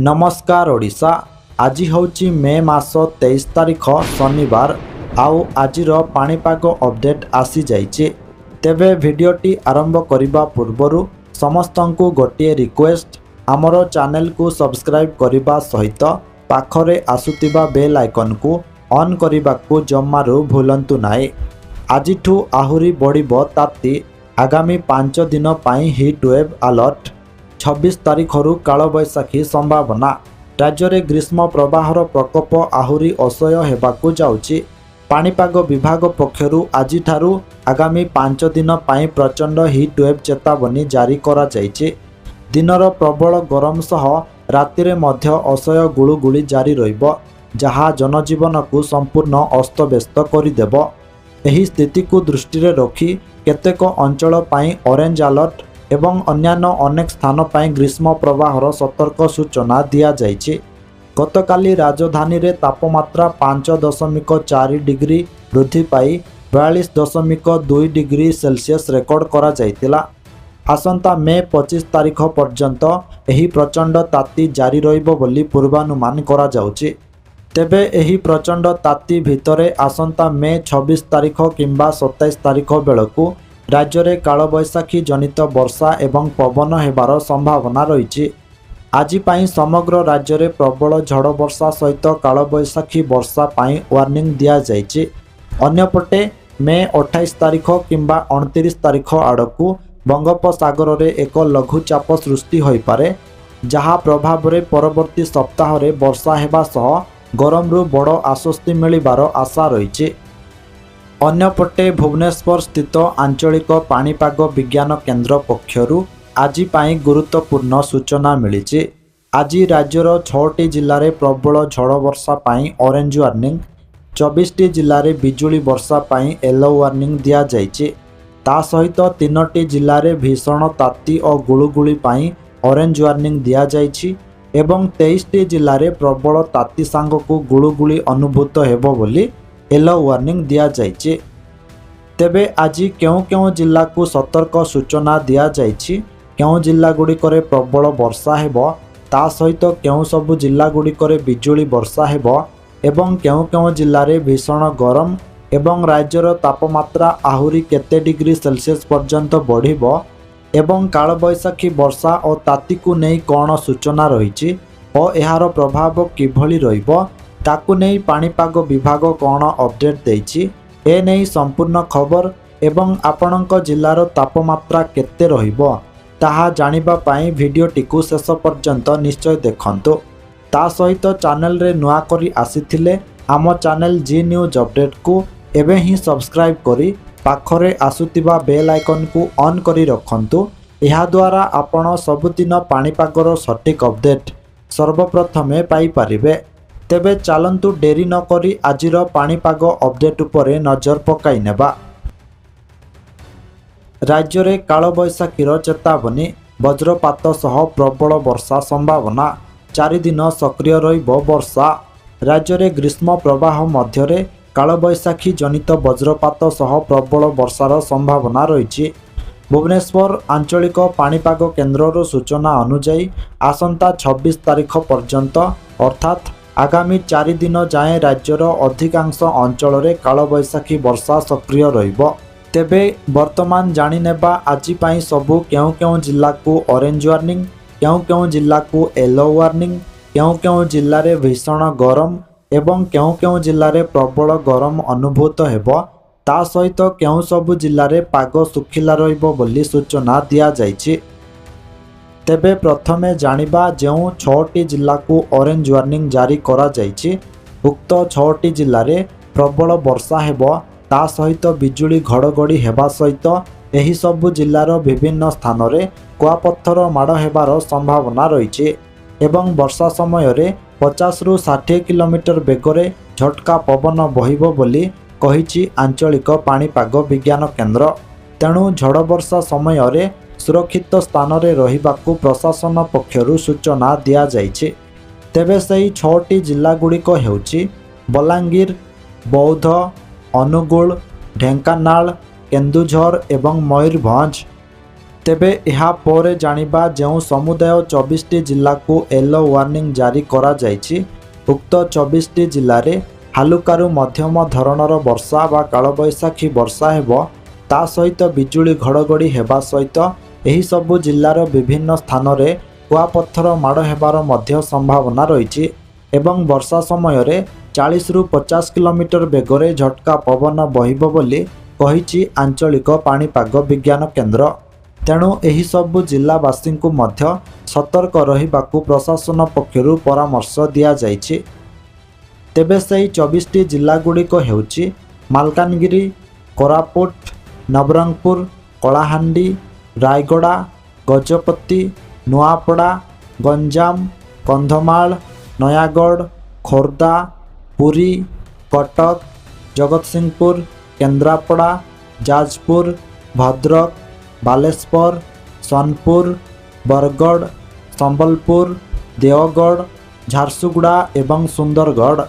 ନମସ୍କାର ଓଡ଼ିଶା। ଆଜି ହେଉଛି ମେ ମାସ 23 ତାରିଖ, ଶନିବାର। ଆଉ ଆଜିର ପାଣିପାଗ ଅପଡେଟ୍ ଆସିଯାଇଛି। ତେବେ ଭିଡ଼ିଓଟି ଆରମ୍ଭ କରିବା ପୂର୍ବରୁ ସମସ୍ତଙ୍କୁ ଗୋଟିଏ ରିକ୍ୱେଷ୍ଟ, ଆମର ଚ୍ୟାନେଲକୁ ସବସ୍କ୍ରାଇବ୍ କରିବା ସହିତ ପାଖରେ ଆସୁଥିବା ବେଲ୍ ଆଇକନ୍କୁ ଅନ୍ କରିବାକୁ ଜମାରୁ ଭୁଲନ୍ତୁ ନାହିଁ। ଆଜିଠୁ ଆହୁରି ବଢ଼ିବ ତାତି, ଆଗାମୀ 5 ଦିନ ପାଇଁ ହିଟ୍ ୱେଭ୍ ଆଲର୍ଟ। 26 ତାରିଖରୁ କାଳବୈଶାଖୀ ସମ୍ଭାବନା। ରାଜ୍ୟରେ ଗ୍ରୀଷ୍ମ ପ୍ରବାହର ପ୍ରକୋପ ଆହୁରି ଅସହ୍ୟ ହେବାକୁ ଯାଉଛି। ପାଣିପାଗ ବିଭାଗ ପକ୍ଷରୁ ଆଜିଠାରୁ ଆଗାମୀ 5 ଦିନ ପାଇଁ ପ୍ରଚଣ୍ଡ ହିଟ୍ ୱେଭ୍ ଚେତାବନୀ ଜାରି କରାଯାଇଛି। ଦିନର ପ୍ରବଳ ଗରମ ସହ ରାତିରେ ମଧ୍ୟ ଅସହ୍ୟ ଗୁଳୁଗୁଳି ଜାରି ରହିବ, ଯାହା ଜନଜୀବନକୁ ସମ୍ପୂର୍ଣ୍ଣ ଅସ୍ତବ୍ୟସ୍ତ କରିଦେବ। ଏହି ସ୍ଥିତିକୁ ଦୃଷ୍ଟିରେ ରଖି କେତେକ ଅଞ୍ଚଳ ପାଇଁ ଅରେଞ୍ଜ ଆଲର୍ଟ ଏବଂ ଅନ୍ୟାନ୍ୟ ଅନେକ ସ୍ଥାନ ପାଇଁ ଗ୍ରୀଷ୍ମ ପ୍ରବାହର ସତର୍କ ସୂଚନା ଦିଆଯାଇଛି। ଗତକାଲି ରାଜଧାନୀରେ ତାପମାତ୍ରା 5.4 ଡିଗ୍ରୀ ବୃଦ୍ଧି ପାଇ 42.2 ଡିଗ୍ରୀ ସେଲସିୟସ୍ ରେକର୍ଡ କରାଯାଇଥିଲା। ଆସନ୍ତା ମେ 25 ତାରିଖ ପର୍ଯ୍ୟନ୍ତ ଏହି ପ୍ରଚଣ୍ଡ ତାତି ଜାରି ରହିବ ବୋଲି ପୂର୍ବାନୁମାନ କରାଯାଉଛି। ତେବେ ଏହି ପ୍ରଚଣ୍ଡ ତାତି ଭିତରେ ଆସନ୍ତା ମେ 26 ତାରିଖ କିମ୍ବା 27 ତାରିଖ ବେଳକୁ ରାଜ୍ୟରେ କାଳବୈଶାଖୀ ଜନିତ ବର୍ଷା ଏବଂ ପବନ ହେବାର ସମ୍ଭାବନା ରହିଛି। ଆଜି ପାଇଁ ସମଗ୍ର ରାଜ୍ୟରେ ପ୍ରବଳ ଝଡ଼ ବର୍ଷା ସହିତ କାଳବୈଶାଖୀ ବର୍ଷା ପାଇଁ ୱାର୍ଣ୍ଣିଂ ଦିଆଯାଇଛି। ଅନ୍ୟପଟେ ମେ 28 ତାରିଖ କିମ୍ବା 29 ତାରିଖ ଆଡ଼କୁ ବଙ୍ଗୋପସାଗରରେ ଏକ ଲଘୁଚାପ ସୃଷ୍ଟି ହୋଇପାରେ, ଯାହା ପ୍ରଭାବରେ ପରବର୍ତ୍ତୀ ସପ୍ତାହରେ ବର୍ଷା ହେବା ସହ ଗରମରୁ ବଡ଼ ଆଶ୍ୱସ୍ତି ମିଳିବାର ଆଶା ରହିଛି। ଅନ୍ୟପଟେ ଭୁବନେଶ୍ୱର ସ୍ଥିତ ଆଞ୍ଚଳିକ ପାଣିପାଗ ବିଜ୍ଞାନ କେନ୍ଦ୍ର ପକ୍ଷରୁ ଆଜି ପାଇଁ ଗୁରୁତ୍ୱପୂର୍ଣ୍ଣ ସୂଚନା ମିଳିଛି। ଆଜି ରାଜ୍ୟର ଛଅଟି ଜିଲ୍ଲାରେ ପ୍ରବଳ ଝଡ଼ ବର୍ଷା ପାଇଁ ଅରେଞ୍ଜ ୱାର୍ଣ୍ଣିଂ, 24ଟି ଜିଲ୍ଲାରେ ବିଜୁଳି ବର୍ଷା ପାଇଁ ୟେଲୋ ୱାର୍ଣ୍ଣିଂ ଦିଆଯାଇଛି। ତା ସହିତ ତିନୋଟି ଜିଲ୍ଲାରେ ଭୀଷଣ ତାତି ଓ ଗୁଳୁଗୁଳି ପାଇଁ ଅରେଞ୍ଜ ୱାର୍ଣ୍ଣିଂ ଦିଆଯାଇଛି ଏବଂ 23ଟି ଜିଲ୍ଲାରେ ପ୍ରବଳ ତାତି ସାଙ୍ଗକୁ ଗୁଳୁଗୁଳି ଅନୁଭୂତ ହେବ ବୋଲି ୟେଲୋ ୱାର୍ଣ୍ଣିଂ ଦିଆଯାଇଛି। ତେବେ ଆଜି କେଉଁ କେଉଁ ଜିଲ୍ଲାକୁ ସତର୍କ ସୂଚନା ଦିଆଯାଇଛି, କେଉଁ ଜିଲ୍ଲାଗୁଡ଼ିକରେ ପ୍ରବଳ ବର୍ଷା ହେବ, ତା ସହିତ କେଉଁ ସବୁ ଜିଲ୍ଲାଗୁଡ଼ିକରେ ବିଜୁଳି ବର୍ଷା ହେବ ଏବଂ କେଉଁ କେଉଁ ଜିଲ୍ଲାରେ ଭୀଷଣ ଗରମ ଏବଂ ରାଜ୍ୟର ତାପମାତ୍ରା ଆହୁରି କେତେ ଡିଗ୍ରୀ ସେଲସିୟସ୍ ପର୍ଯ୍ୟନ୍ତ ବଢ଼ିବ ଏବଂ କାଳବୈଶାଖୀ ବର୍ଷା ଓ ତାତିକୁ ନେଇ କ'ଣ ସୂଚନା ରହିଛି ଓ ଏହାର ପ୍ରଭାବ କିଭଳି ରହିବ, ତାକୁ ନେଇ ପାଣିପାଗ ବିଭାଗ କ'ଣ ଅପଡେଟ୍ ଦେଇଛି, ଏ ନେଇ ସମ୍ପୂର୍ଣ୍ଣ ଖବର ଏବଂ ଆପଣଙ୍କ ଜିଲ୍ଲାର ତାପମାତ୍ରା କେତେ ରହିବ, ତାହା ଜାଣିବା ପାଇଁ ଭିଡ଼ିଓଟିକୁ ଶେଷ ପର୍ଯ୍ୟନ୍ତ ନିଶ୍ଚୟ ଦେଖନ୍ତୁ। ତା ସହିତ ଚ୍ୟାନେଲରେ ନୂଆ କରି ଆସିଥିଲେ ଆମ ଚ୍ୟାନେଲ ଜି ନ୍ୟୁଜ୍ ଅପଡେଟ୍କୁ ଏବେ ହିଁ ସବସ୍କ୍ରାଇବ୍ କରି ପାଖରେ ଆସୁଥିବା ବେଲ୍ ଆଇକନ୍କୁ ଅନ୍ କରି ରଖନ୍ତୁ। ଏହାଦ୍ୱାରା ଆପଣ ସବୁଦିନ ପାଣିପାଗର ସଠିକ୍ ଅପଡେଟ୍ ସର୍ବପ୍ରଥମେ ପାଇପାରିବେ। ତେବେ ଚାଲନ୍ତୁ, ଡେରି ନକରି ଆଜିର ପାଣିପାଗ ଅପଡେଟ୍ ଉପରେ ନଜର ପକାଇ ନେବା। ରାଜ୍ୟରେ କାଳବୈଶାଖୀର ଚେତାବନୀ, ବଜ୍ରପାତ ସହ ପ୍ରବଳ ବର୍ଷା ସମ୍ଭାବନା, 4 ଦିନ ସକ୍ରିୟ ରହିବ ବର୍ଷା। ରାଜ୍ୟରେ ଗ୍ରୀଷ୍ମ ପ୍ରବାହ ମଧ୍ୟରେ କାଳବୈଶାଖୀ ଜନିତ ବଜ୍ରପାତ ସହ ପ୍ରବଳ ବର୍ଷାର ସମ୍ଭାବନା ରହିଛି। ଭୁବନେଶ୍ୱର ଆଞ୍ଚଳିକ ପାଣିପାଗ କେନ୍ଦ୍ରର ସୂଚନା ଅନୁଯାୟୀ ଆସନ୍ତା 26 ତାରିଖ ପର୍ଯ୍ୟନ୍ତ, ଅର୍ଥାତ୍ ଆଗାମୀ 4 ଦିନ ଯାଏଁ ରାଜ୍ୟର ଅଧିକାଂଶ ଅଞ୍ଚଳରେ କାଳବୈଶାଖୀ ବର୍ଷା ସକ୍ରିୟ ରହିବ। ତେବେ ବର୍ତ୍ତମାନ ଜାଣିନେବା ଆଜି ପାଇଁ ସବୁ କେଉଁ କେଉଁ ଜିଲ୍ଲାକୁ ଅରେଞ୍ଜ ୱାର୍ଣ୍ଣିଂ, କେଉଁ କେଉଁ ଜିଲ୍ଲାକୁ ୟେଲୋ ୱାର୍ଣ୍ଣିଂ, କେଉଁ କେଉଁ ଜିଲ୍ଲାରେ ଭୀଷଣ ଗରମ ଏବଂ କେଉଁ କେଉଁ ଜିଲ୍ଲାରେ ପ୍ରବଳ ଗରମ ଅନୁଭୂତ ହେବ, ତା ସହିତ କେଉଁ ସବୁ ଜିଲ୍ଲାରେ ପାଗ ଶୁଖିଲା ରହିବ ବୋଲି ସୂଚନା ଦିଆଯାଇଛି। ତେବେ ପ୍ରଥମେ ଜାଣିବା, ଯେଉଁ ଛଅଟି ଜିଲ୍ଲାକୁ ଅରେଞ୍ଜ ୱାର୍ଣ୍ଣିଂ ଜାରି କରାଯାଇଛି, ଉକ୍ତ ଛଅଟି ଜିଲ୍ଲାରେ ପ୍ରବଳ ବର୍ଷା ହେବ, ତା ସହିତ ବିଜୁଳି ଘଡ଼ଘଡ଼ି ହେବା ସହିତ ଏହିସବୁ ଜିଲ୍ଲାର ବିଭିନ୍ନ ସ୍ଥାନରେ କୁଆପଥର ମାଡ଼ ହେବାର ସମ୍ଭାବନା ରହିଛି ଏବଂ ବର୍ଷା ସମୟରେ 50ରୁ 60 କିଲୋମିଟର ବେଗରେ ଝଟକା ପବନ ବହିବ ବୋଲି କହିଛି ଆଞ୍ଚଳିକ ପାଣିପାଗ ବିଜ୍ଞାନ କେନ୍ଦ୍ର। ତେଣୁ ଝଡ଼ ବର୍ଷା ସମୟରେ ସୁରକ୍ଷିତ ସ୍ଥାନରେ ରହିବାକୁ ପ୍ରଶାସନ ପକ୍ଷରୁ ସୂଚନା ଦିଆଯାଇଛି। ତେବେ ସେହି ଛଅଟି ଜିଲ୍ଲାଗୁଡ଼ିକ ହେଉଛି ବଲାଙ୍ଗୀର, ବୌଦ୍ଧ, ଅନୁଗୁଳ, ଢେଙ୍କାନାଳ, କେନ୍ଦୁଝର ଏବଂ ମୟୂରଭଞ୍ଜ। ତେବେ ଏହା ପରେ ଜାଣିବା, ଯେଉଁ ସମୁଦାୟ 24ଟି ଜିଲ୍ଲାକୁ ୟେଲୋ ୱାର୍ଣ୍ଣିଂ ଜାରି କରାଯାଇଛି, ଉକ୍ତ 24ଟି ଜିଲ୍ଲାରେ ହାଲୁକାରୁ ମଧ୍ୟମ ଧରଣର ବର୍ଷା ବା କାଳବୈଶାଖୀ ବର୍ଷା ହେବ। ତା ସହିତ ବିଜୁଳି ଘଡ଼ଘଡ଼ି ହେବା ସହିତ ଏହିସବୁ ଜିଲ୍ଲାର ବିଭିନ୍ନ ସ୍ଥାନରେ କୁଆପଥର ମାଡ଼ ହେବାର ମଧ୍ୟ ସମ୍ଭାବନା ରହିଛି ଏବଂ ବର୍ଷା ସମୟରେ 40ରୁ 50 କିଲୋମିଟର ବେଗରେ ଝଟକା ପବନ ବହିବ ବୋଲି କହିଛି ଆଞ୍ଚଳିକ ପାଣିପାଗ ବିଜ୍ଞାନ କେନ୍ଦ୍ର। ତେଣୁ ଏହିସବୁ ଜିଲ୍ଲାବାସୀଙ୍କୁ ମଧ୍ୟ ସତର୍କ ରହିବାକୁ ପ୍ରଶାସନ ପକ୍ଷରୁ ପରାମର୍ଶ ଦିଆଯାଇଛି। ତେବେ ସେହି 24ଟି ଜିଲ୍ଲାଗୁଡ଼ିକ ହେଉଛି ମାଲକାନଗିରି, କୋରାପୁଟ, ନବରଙ୍ଗପୁର, କଳାହାଣ୍ଡି, ରାୟଗଡ଼ା, ଗଜପତି, ନୂଆପଡ଼ା, ଗଞ୍ଜାମ, କନ୍ଧମାଳ, ନୟାଗଡ଼, ଖୋର୍ଦ୍ଧା, ପୁରୀ, କଟକ, ଜଗତସିଂହପୁର, କେନ୍ଦ୍ରାପଡ଼ା, ଯାଜପୁର, ଭଦ୍ରକ, ବାଲେଶ୍ୱର, ସୋନପୁର, ବରଗଡ଼, ସମ୍ବଲପୁର, ଦେଓଗଡ଼, ଝାରସୁଗୁଡ଼ା ଏବଂ ସୁନ୍ଦରଗଡ଼।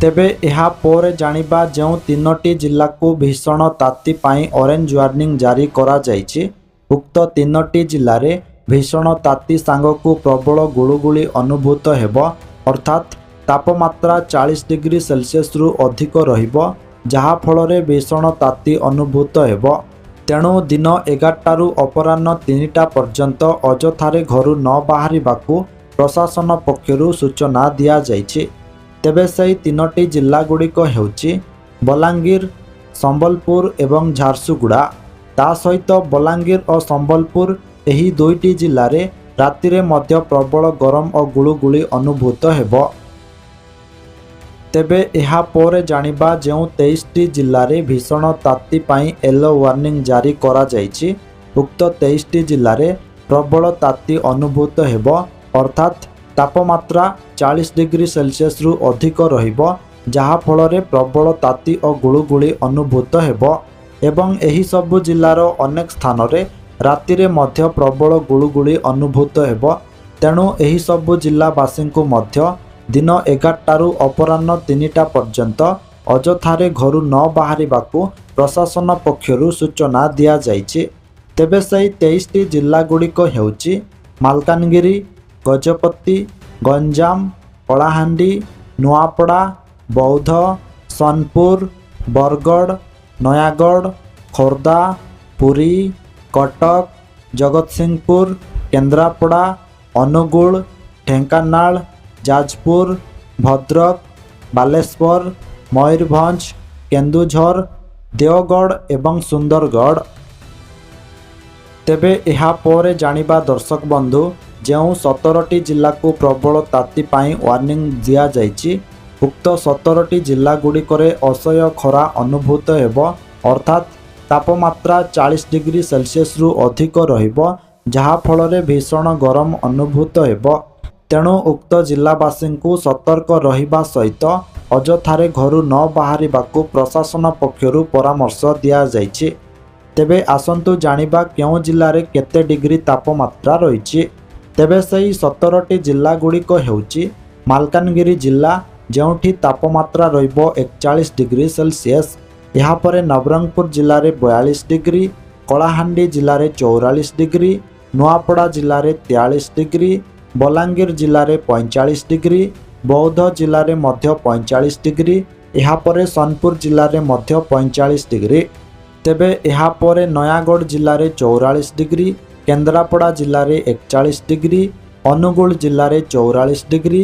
ତେବେ ଏହା ପରେ ଜାଣିବା, ଯେଉଁ ତିନୋଟି ଜିଲ୍ଲାକୁ ଭୀଷଣ ତାତି ପାଇଁ ଅରେଞ୍ଜ ୱାର୍ଣ୍ଣିଂ ଜାରି କରାଯାଇଛି, ଉକ୍ତ ତିନୋଟି ଜିଲ୍ଲାରେ ଭୀଷଣ ତାତି ସାଙ୍ଗକୁ ପ୍ରବଳ ଗୁଳୁଗୁଳି ଅନୁଭୂତ ହେବ, ଅର୍ଥାତ୍ ତାପମାତ୍ରା 40 ଡିଗ୍ରୀ ସେଲସିୟସରୁ ଅଧିକ ରହିବ, ଯାହାଫଳରେ ଭୀଷଣ ତାତି ଅନୁଭୂତ ହେବ। ତେଣୁ ଦିନ 11ଟାରୁ ଅପରାହ୍ନ 3ଟା ପର୍ଯ୍ୟନ୍ତ ଅଯଥାରେ ଘରୁ ନ ବାହାରିବାକୁ ପ୍ରଶାସନ ପକ୍ଷରୁ ସୂଚନା ଦିଆଯାଇଛି। ତେବେ ସେହି ତିନୋଟି ଜିଲ୍ଲାଗୁଡ଼ିକ ହେଉଛି ବଲାଙ୍ଗୀର, ସମ୍ବଲପୁର ଏବଂ ଝାରସୁଗୁଡ଼ା। ତା ସହିତ ବଲାଙ୍ଗୀର ଓ ସମ୍ବଲପୁର ଏହି ଦୁଇଟି ଜିଲ୍ଲାରେ ରାତିରେ ମଧ୍ୟ ପ୍ରବଳ ଗରମ ଓ ଗୁଳୁଗୁଳି ଅନୁଭୂତ ହେବ। ତେବେ ଏହା ପରେ ଜାଣିବା, ଯେଉଁ 23ଟି ଜିଲ୍ଲାରେ ଭୀଷଣ ତାତି ପାଇଁ ୟେଲୋ ୱାର୍ଣ୍ଣିଂ ଜାରି କରାଯାଇଛି, ଉକ୍ତ 23ଟି ଜିଲ୍ଲାରେ ପ୍ରବଳ ତାତି ଅନୁଭୂତ ହେବ, ଅର୍ଥାତ୍ ତାପମାତ୍ରା 40 ଡିଗ୍ରୀ ସେଲସିୟସରୁ ଅଧିକ ରହିବ, ଯାହାଫଳରେ ପ୍ରବଳ ତାତି ଓ ଗୁଳୁଗୁଳି ଅନୁଭୂତ ହେବ ଏବଂ ଏହିସବୁ ଜିଲ୍ଲାର ଅନେକ ସ୍ଥାନରେ ରାତିରେ ମଧ୍ୟ ପ୍ରବଳ ଗୁଳୁଗୁଳି ଅନୁଭୂତ ହେବ। ତେଣୁ ଏହିସବୁ ଜିଲ୍ଲାବାସୀଙ୍କୁ ମଧ୍ୟ ଦିନ 11ଟାରୁ ଅପରାହ୍ନ 3ଟା ପର୍ଯ୍ୟନ୍ତ ଅଯଥାରେ ଘରୁ ନ ବାହାରିବାକୁ ପ୍ରଶାସନ ପକ୍ଷରୁ ସୂଚନା ଦିଆଯାଇଛି। ତେବେ ସେହି 23ଟି ଜିଲ୍ଲାଗୁଡ଼ିକ ହେଉଛି ମାଲକାନଗିରି, ଗଜପତି, ଗଞ୍ଜାମ, କଳାହାଣ୍ଡି, ନୂଆପଡ଼ା, ବୌଦ୍ଧ, ସୋନପୁର, ବରଗଡ଼, ନୟାଗଡ଼, ଖୋର୍ଦ୍ଧା, ପୁରୀ, କଟକ, ଜଗତସିଂହପୁର, କେନ୍ଦ୍ରାପଡ଼ା, ଅନୁଗୁଳ, ଢେଙ୍କାନାଳ, ଯାଜପୁର, ଭଦ୍ରକ, ବାଲେଶ୍ୱର, ମୟୂରଭଞ୍ଜ, କେନ୍ଦୁଝର, ଦେଓଗଡ଼ ଏବଂ ସୁନ୍ଦରଗଡ଼। ତେବେ ଏହା ପରେ ଜାଣିବା ଦର୍ଶକ ବନ୍ଧୁ, ଯେଉଁ 17ଟି ଜିଲ୍ଲାକୁ ପ୍ରବଳ ତାତି ପାଇଁ ୱାର୍ଣ୍ଣିଂ ଦିଆଯାଇଛି, ଉକ୍ତ 17ଟି ଜିଲ୍ଲାଗୁଡ଼ିକରେ ଅସହ୍ୟ ଖରା ଅନୁଭୂତ ହେବ, ଅର୍ଥାତ୍ ତାପମାତ୍ରା 40 ଡିଗ୍ରୀ ସେଲସିୟସରୁ ଅଧିକ ରହିବ, ଯାହାଫଳରେ ଭୀଷଣ ଗରମ ଅନୁଭୂତ ହେବ। ତେଣୁ ଉକ୍ତ ଜିଲ୍ଲାବାସୀଙ୍କୁ ସତର୍କ ରହିବା ସହିତ ଅଯଥାରେ ଘରୁ ନ ବାହାରିବାକୁ ପ୍ରଶାସନ ପକ୍ଷରୁ ପରାମର୍ଶ ଦିଆଯାଇଛି। ତେବେ ଆସନ୍ତୁ ଜାଣିବା କେଉଁ ଜିଲ୍ଲାରେ କେତେ ଡିଗ୍ରୀ ତାପମାତ୍ରା ରହିଛି। ତେବେ ସେହି 17ଟି ଜିଲ୍ଲାଗୁଡ଼ିକ ହେଉଛି ମାଲକାନଗିରି ଜିଲ୍ଲା, ଯେଉଁଠି ତାପମାତ୍ରା ରହିବ 41 ଡିଗ୍ରୀ ସେଲସିୟସ। ଏହାପରେ ନବରଙ୍ଗପୁର ଜିଲ୍ଲାରେ 42 ଡିଗ୍ରୀ, କଳାହାଣ୍ଡି ଜିଲ୍ଲାରେ 44 ଡିଗ୍ରୀ, ନୂଆପଡ଼ା ଜିଲ୍ଲାରେ 43 ଡିଗ୍ରୀ, ବଲାଙ୍ଗୀର ଜିଲ୍ଲାରେ 45 ଡିଗ୍ରୀ, ବୌଦ୍ଧ ଜିଲ୍ଲାରେ ମଧ୍ୟ 45 ଡିଗ୍ରୀ, ଏହାପରେ ସୋନପୁର ଜିଲ୍ଲାରେ ମଧ୍ୟ 45 ଡିଗ୍ରୀ। ତେବେ ଏହାପରେ ନୟାଗଡ଼ ଜିଲ୍ଲାରେ 44 ଡିଗ୍ରୀ, କେନ୍ଦ୍ରାପଡ଼ା ଜିଲ୍ଲାରେ 41 ଡିଗ୍ରୀ, ଅନୁଗୁଳ ଜିଲ୍ଲାରେ 44 ଡିଗ୍ରୀ,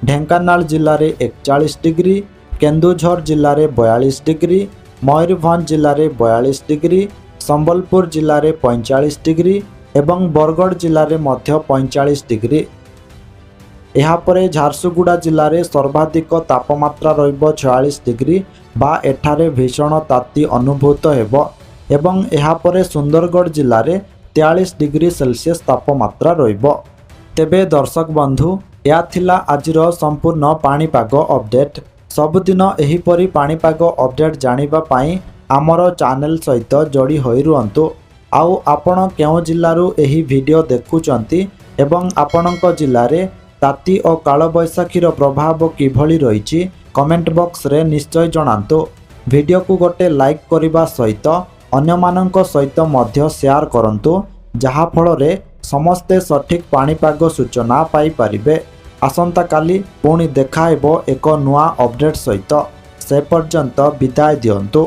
ଢେଙ୍କାନାଳ ଜିଲ୍ଲାରେ 41 ଡିଗ୍ରୀ, କେନ୍ଦୁଝର ଜିଲ୍ଲାରେ 42 ଡିଗ୍ରୀ, ମୟୂରଭଞ୍ଜ ଜିଲ୍ଲାରେ 42 ଡିଗ୍ରୀ, ସମ୍ବଲପୁର ଜିଲ୍ଲାରେ 45 ଡିଗ୍ରୀ ଏବଂ ବରଗଡ଼ ଜିଲ୍ଲାରେ ମଧ୍ୟ 45 ଡିଗ୍ରୀ। ଏହାପରେ ଝାରସୁଗୁଡ଼ା ଜିଲ୍ଲାରେ ସର୍ବାଧିକ ତାପମାତ୍ରା ରହିବ 46 ଡିଗ୍ରୀ ବା ଏଠାରେ ଭୀଷଣ ତାତି ଅନୁଭୂତ ହେବ ଏବଂ ଏହାପରେ ସୁନ୍ଦରଗଡ଼ ଜିଲ୍ଲାରେ 43 ଡିଗ୍ରୀ ସେଲସିୟସ ତାପମାତ୍ରା ରହିବ। ତେବେ ଦର୍ଶକ ବନ୍ଧୁ, ଏହା ଥିଲା ଆଜିର ସମ୍ପୂର୍ଣ୍ଣ ପାଣିପାଗ ଅପଡେଟ୍। ସବୁଦିନ ଏହିପରି ପାଣିପାଗ ଅପଡେଟ୍ ଜାଣିବା ପାଇଁ ଆମର ଚ୍ୟାନେଲ ସହିତ ଯୋଡ଼ି ହୋଇ ରୁହନ୍ତୁ। ଆଉ ଆପଣ କେଉଁ ଜିଲ୍ଲାରୁ ଏହି ଭିଡ଼ିଓ ଦେଖୁଛନ୍ତି ଏବଂ ଆପଣଙ୍କ ଜିଲ୍ଲାରେ ତାତି ଓ କାଳବୈଶାଖୀର ପ୍ରଭାବ କିଭଳି ରହିଛି, କମେଣ୍ଟ ବକ୍ସରେ ନିଶ୍ଚୟ ଜଣାନ୍ତୁ। ଭିଡ଼ିଓକୁ ଗୋଟେ ଲାଇକ୍ କରିବା ସହିତ ଅନ୍ୟମାନଙ୍କ ସହିତ ମଧ୍ୟ ସେୟାର କରନ୍ତୁ। ଯାହାଫଳରେ ସମସ୍ତେ ସଠିକ୍ ପାଣିପାଗ ସୂଚନା ପାଇପାରିବେ। ଆସନ୍ତାକାଲି ପୁଣି ଦେଖାହେବ ଏକ ନୂଆ ଅପଡେଟ୍ ସହିତ। ସେ ପର୍ଯ୍ୟନ୍ତ ବିଦାୟ ଦିଅନ୍ତୁ।